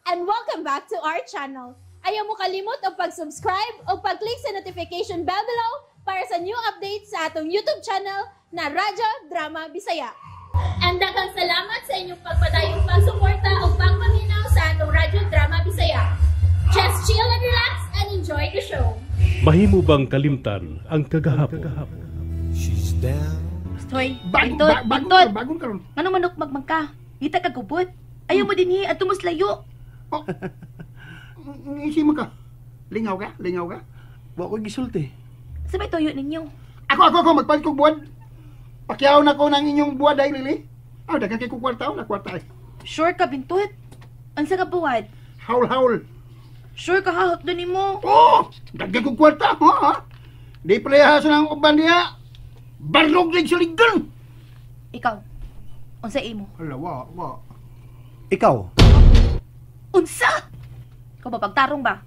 And welcome back to our channel. Ayaw mo kalimot og pag-subscribe o pag-click sa notification bell below para sa new updates sa atong YouTube channel na Radyo Drama Bisaya. And daghang salamat sa inyong pagpadayong pagsuporta o pagpaminaw sa atong Radyo Drama Bisaya. Just chill and relax and enjoy the show. Mahimo bang kalimtan ang kagahapon? She's down. Hoy, Bagong, Bintot, bagong, Bintot. bagong karon. Ano manok magmang ka? Kita ka gubot. Ayaw mo dinhi at tumuslayo. Oh. Ngisi mo ka. Lingaw ka? Lingaw ka? Wa ko gisulti. Sa may toyo ninyo. Ako, magpalit kog buwan. Pakyaw na ko ng inyong buwan dahil, Lili. Ah, daghang kay kong kwarta, oh, na kwarta ay. Sure ka, Bintot? Unsa ka buwad? Haul, haul. Sure ka ha, hotdo nimo. Oh, daghang kong kwarta, ha? Ha? Di pala sa nang uban diha. Barlog rin sa ligdan. Ikaw. Unsa imo? Hala, wa, wa. Ikaw, Unsa? Ikaw ba pagtarong ba?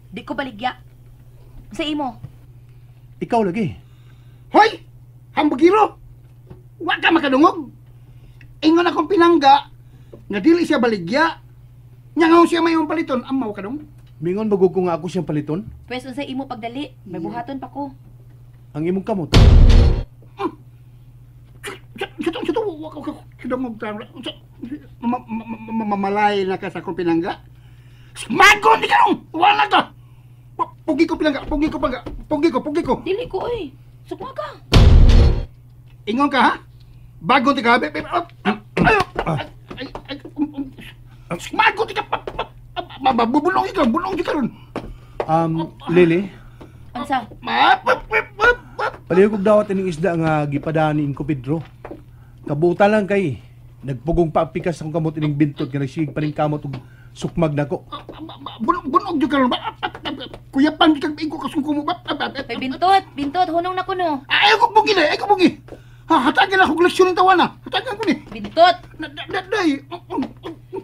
Di ko baligya. Unsa imo? Ikaw lagi. Hoy! Hambugiro! Wa ka makadungog. Ingon akong pinangga nga dili siya baligya. Nya nga siya may paliton, amaw ka dong. Mingon bagog ko nga ako siyang paliton. Pwes unsa imo pagdali? May buhaton pa ko. Ang imong kamot. Sa to, wa ka kadungog ta. Malay na ka sa akong pinangga. Magon di ka dong! Wala ka! Pugi ko pinangga, pugi ko pangga, pugi ko, pugi ko. Dili ko oy. Sukma ka. Ingon ka ha? Bago ti ka, be, ay, ay, ay, bago ti ka, mabubulong ikaw, bulong ti ka ron. Lily, Unsa? Ma, pa, pa, pa, pa. palihog og dawat ining isda nga gipadaan ni Inko Pedro. Kabuta lang kay nagpugong pa ang pikas akong kamot ining bintot nga nagsigig pa ning kamot og sukmag nako. Bulong, bulong di ka ron. Kuya pan, di ka, ingo ka sungko mo. Hoy Bintot, Bintot, hunong na kuno. Ay, ako bugi na, ay, ako bugi. Ha, hatagan ako leksyon ng tawana. Hatagan ko ni. Bintot, Na, na, na, day.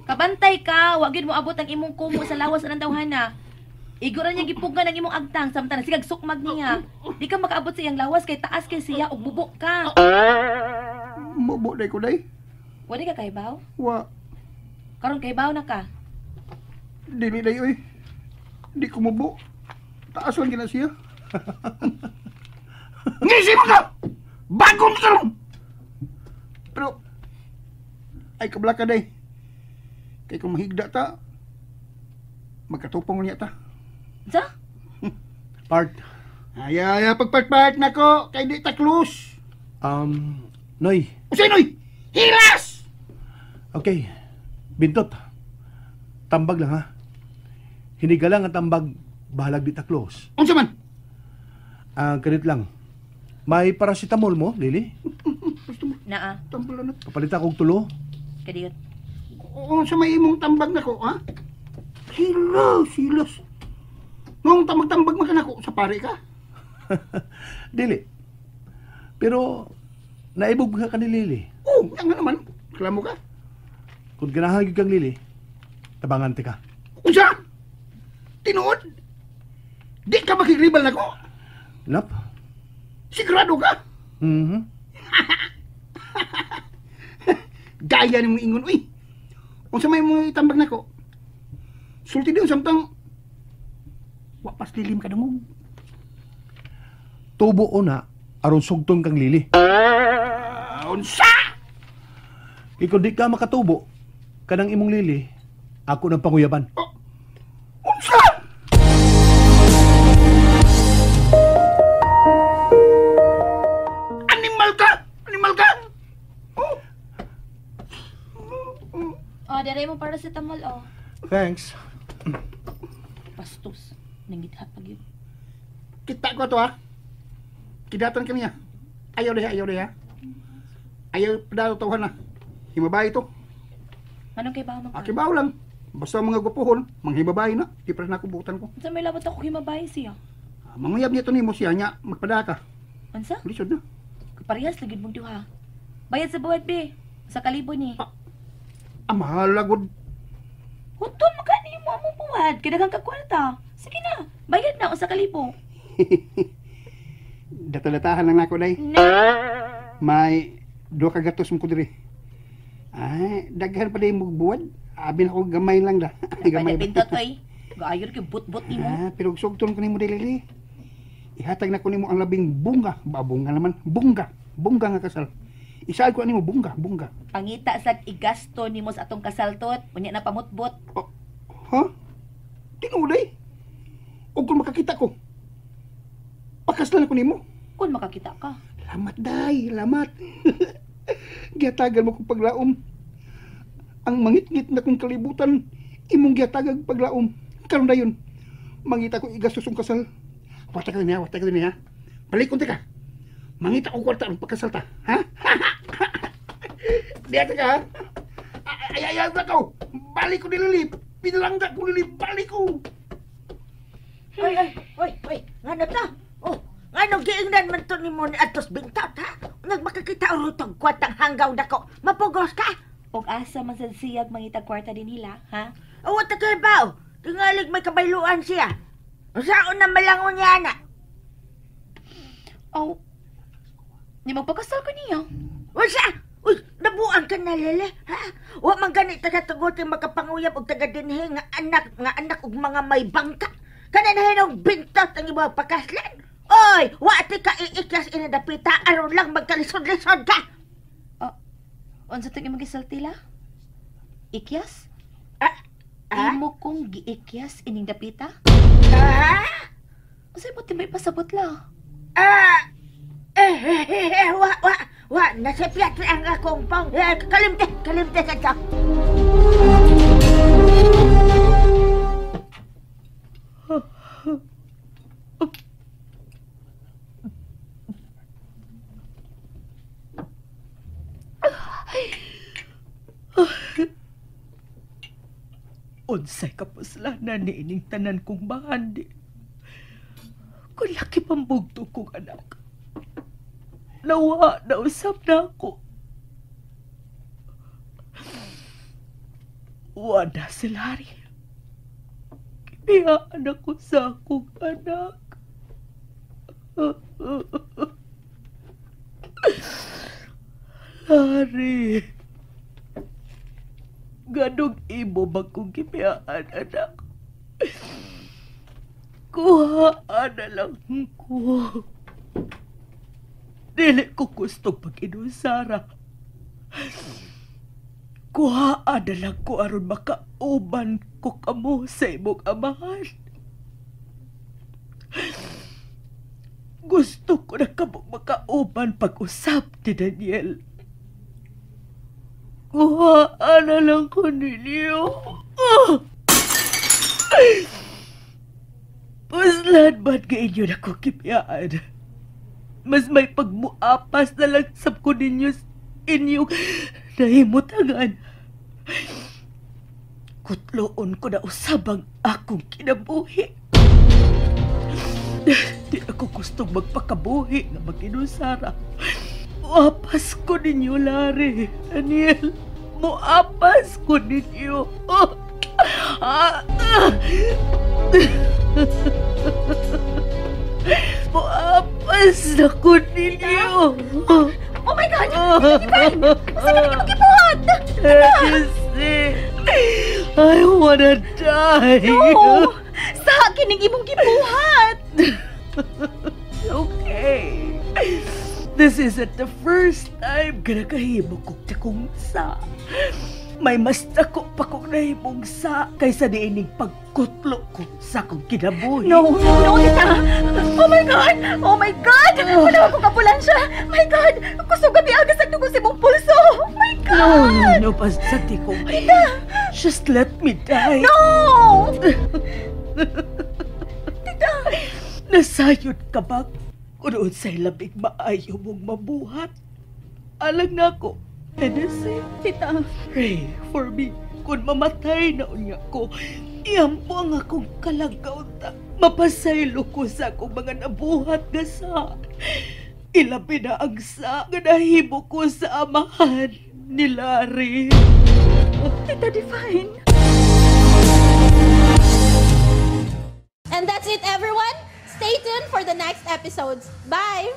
Kabantay ka, wa gyud mo abot ang imong kumo sa lawas anang tawhana. Igo ra niya gipugan ang imong agtang samtang sigag sukmag niya. Di ka makaabot sa iyang lawas kay taas kay siya ug bubok ka. Mubo day ko day. Wa di ka kahibaw? Wa, Karon kahibaw na ka. Dili day oy. Di ko mubo. Taas lang gina siya. Ngisi mo ka! Bagong ka ron! Pero, ay kabla ka day. Kay kung mahigda ta, magkatupong niya ta. Sa? Part. Ay, ay, pagpagpag na ko, kay di ta close. Noy. Usay, Noy! Hilas! Okay. Bintot. Tambag lang ha. Hiniga lang ang tambag, bahalag di ta close. Unsa man? Ah, ganit lang. May paracetamol mo, Lily? Naa, Tambal na. Kapalit akong tulo. kadiyot. Unsa may imong tambag nako, ha? Silos, silos. Nung tambag-tambag man ka nako, sa pare ka. Dili. Pero, naibog ka ni Lily. Oh, yan nga naman. Klamo ka. Kung ganahan gyud kang Lily, tabangan ti ka. Unsa? Tinuod? Di ka makikribal nako? Nap? Sigurado ka? Mhm. Gaya ni mong ingon, uy. Unsa may mong itambag nako? Sulti din samtang wa pas lilim ka dungog. Tubo una aron sugton kang Lily. Unsa? Ikaw di ka makatubo kanang imong Lily, ako nang panguyaban. Oh, unsa? Animal ka! Animal ka! Oh. Oh, dere mo paracetamol oh. Thanks. Bastos. Nangitha pa gyud. Kita ko to ha. Kidatan ka niya. Ayaw diha, ayaw diha. Ayaw daw tawhan na. Himabay ito. Anong kay bawo man ka? Aki baw lang. Basta mga gwapuhon, manghimabay na. Di pa na ako butan ko. Unsa may labot ako himabay siya? Ah, manguyab niya to nimo siya nya, magpada ka. Unsa? Lisod na. Kaparehas lagi mong duha. Bayad sa buhat be. Sa kalibo ni. Ah, mahal lagod. Huton makani mo among buhat. Kay daghang ka kwarta. Sige na, bayad na usa ka libo. Data-datahan lang nako day. Na. May 2 ka gatos mo ko diri. Ay, daghan pa day mo buwad. Abi na ko gamay lang da. Gamay bintot oy. Gaayon kay but-but nimo. Ah, pero sugton ko nimo dili. Ihatag na ko nimo ang labing bunga, ba bunga naman, bunga, bunga nga kasal. Isaad ko nimo bunga, bunga. Pangita sa igasto nimo sa atong kasal tot, unya na pamutbot. Oh, ha? Tinuod ay. Og kung makakita ko, pakaslan ko nimo. Kung makakita ka. Lamat day, lamat. Gihatagan mo kong paglaom. Ang mangitngit na kong kalibutan, imong gihatagag paglaom. Karon dayon, mangita ko igastos ang kasal. Wata ka niya, wata ka niya. Balik konti ka. Mangita ko kwarta ang pagkasal ta. Ha? Diya ka, ha? Ay, ay, ay, ko. Balik ko nilili. Pinalangga ko nilili. Balik ko. Ay, ay, ay, ay. Nga na ta? Oh, nga nung giingnan man to ni mo ni Atos Bintot, ha? Nagmakakita ang rutog kwartang hanggaw dako. Mapugos ka? Og asa man sad siyag mangitag kwarta din nila, ha? O, wata kay bao. Tingalig may kabayluan siya. Saan na malangon niya, na? Oh, di magpakasal ko niya. Unsa? Uy, nabuang ka na, Lele, ha? Wa man gani taga-tugotin makapanguyab og taga-dinhi nga anak og mga may bangka. Kana nahinong bintot ang imong pakaslan. Oy, wa ti ka iikyas inadapita aron lang magkalisod-lisod ka. Oh, unsa tong imong gisulti la? Ikyas? Ah? Imo kong giikyas ining dapita? Ah? Unsay mo may pasabot la? Ah! Wa, wa, wa, nasipyat ang akong pong. Kalimte, kalimte ka to. Unsay kapuslanan ni ining tanan kong bahandi. Kung laki pambugto kong anak. Nawa, nausap na ako. Wala si Larry. Kibiyaan ako sa akong anak. Larry. Ganong imo ba kong gibiyaan, anak? Kuhaan na lang ko. Dili ko gusto pag-inusara. Kuhaan na lang ko aron makauban ko kamo sa imong amahan. Gusto ko na kamo makauban pag-usap ni Daniel. Kuhaan na lang ko ninyo. Puslan man ka inyo na ko kipyaan. Mas may pagmuapas na lang sab ko ninyo inyong nahimutangan. Kutloon ko na usab ang akong kinabuhi. Di ako gustong magpakabuhi na mag-inusara. Muapas ko ninyo, Larry. Daniel, muapas ko ninyo. Muapas na ko ninyo. Oh my God! Divine! Saan na kita magibuhat? I wanna die. No! Sa akin ang imong gibuhat! Okay. This isn't the first time ka nakahimo kong dakong sa. May mas dako pa kong nahimong sa kaysa niining pagkutlo ko sa akong kinabuhi. No, no, tita! Oh my God! Oh my God! Wala akong kapulan siya! My God! Kusog gabi agas ang dugo sa imong pulso! Oh my God! No, no, pasati ko. Tita! Just let me die. No! Tita! Nasayod ka ba? Kung unsay labing maayo mong mabuhat? Alang na ako, Tennessee. Tita. Pray for me. Kung mamatay na unya ko, iyampo ang akong kalagaw ta. Mapasaylo ko sa akong mga nabuhat nga sa. Ilabi na ang sa nga nahimo ko sa amahan ni Larry. Tita Divine. And that's it, everyone. Stay tuned for the next episodes. Bye!